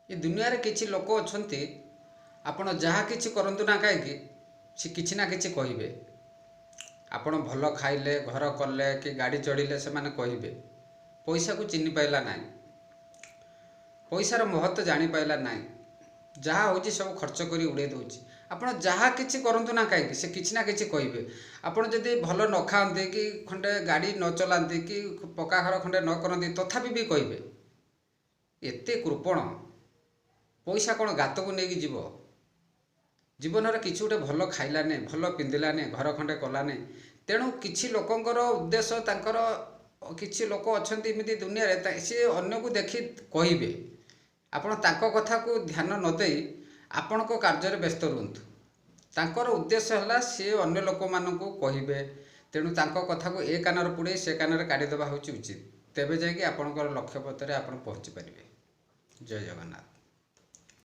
ଏ ଦୁନିଆରେ କିଛି ଲୋକ ଅଛନ୍ତି, ଆପଣ ଯାହା କିଛି କରନ୍ତୁ ନା କାହିଁକି, ସେ କିଛି ନା କିଛି କହିବେ। ଆପଣ ଭଲ ଖାଇଲେ, ଘର କଲେ କି ଗାଡ଼ି ଚଢ଼ିଲେ ସେମାନେ କହିବେ ପଇସାକୁ ଚିହ୍ନି ପାଇଲା ନାହିଁ, ପଇସାର ମହତ୍ଵ ଜାଣିପାଇଲା ନାହିଁ, ଯାହା ହେଉଛି ସବୁ ଖର୍ଚ୍ଚ କରି ଉଡ଼େଇ ଦେଉଛି। ଆପଣ ଯାହା କିଛି କରନ୍ତୁ ନା କାହିଁକି, ସେ କିଛି ନା କିଛି କହିବେ। ଆପଣ ଯଦି ଭଲ ନ ଖାଆନ୍ତି କି ଖଣ୍ଡେ ଗାଡ଼ି ନ ଚଲାନ୍ତି କି ପକ୍କା ଘର ଖଣ୍ଡେ ନ କରନ୍ତି, ତଥାପି ବି କହିବେ। ଏତେ କୃପଣ, ପଇସା କ'ଣ ଗାତକୁ ନେଇକି ଯିବ? ଜୀବନରେ କିଛି ଗୋଟେ ଭଲ ଖାଇଲାନି, ଭଲ ପିନ୍ଧିଲାନି, ଘର ଖଣ୍ଡେ କଲାନି। ତେଣୁ କିଛି ଲୋକଙ୍କର ଉଦ୍ଦେଶ୍ୟ ତାଙ୍କର, କିଛି ଲୋକ ଅଛନ୍ତି ଏମିତି ଦୁନିଆରେ, ସିଏ ଅନ୍ୟକୁ ଦେଖି କହିବେ। ଆପଣ ତାଙ୍କ କଥାକୁ ଧ୍ୟାନ ନ ଦେଇ ଆପଣଙ୍କ କାର୍ଯ୍ୟରେ ବ୍ୟସ୍ତ ରୁହନ୍ତୁ। ତାଙ୍କର ଉଦ୍ଦେଶ୍ୟ ହେଲା ସିଏ ଅନ୍ୟ ଲୋକମାନଙ୍କୁ କହିବେ। ତେଣୁ ତାଙ୍କ କଥାକୁ ଏ କାନରେ ପୁରେଇ ସେ କାନରେ କାଢ଼ିଦେବା ହେଉଛି ଉଚିତ। ତେବେ ଯାଇକି ଆପଣଙ୍କର ଲକ୍ଷ୍ୟ ପଥରେ ଆପଣ ପହଞ୍ଚି ପାରିବେ। ଜୟ ଜଗନ୍ନାଥ।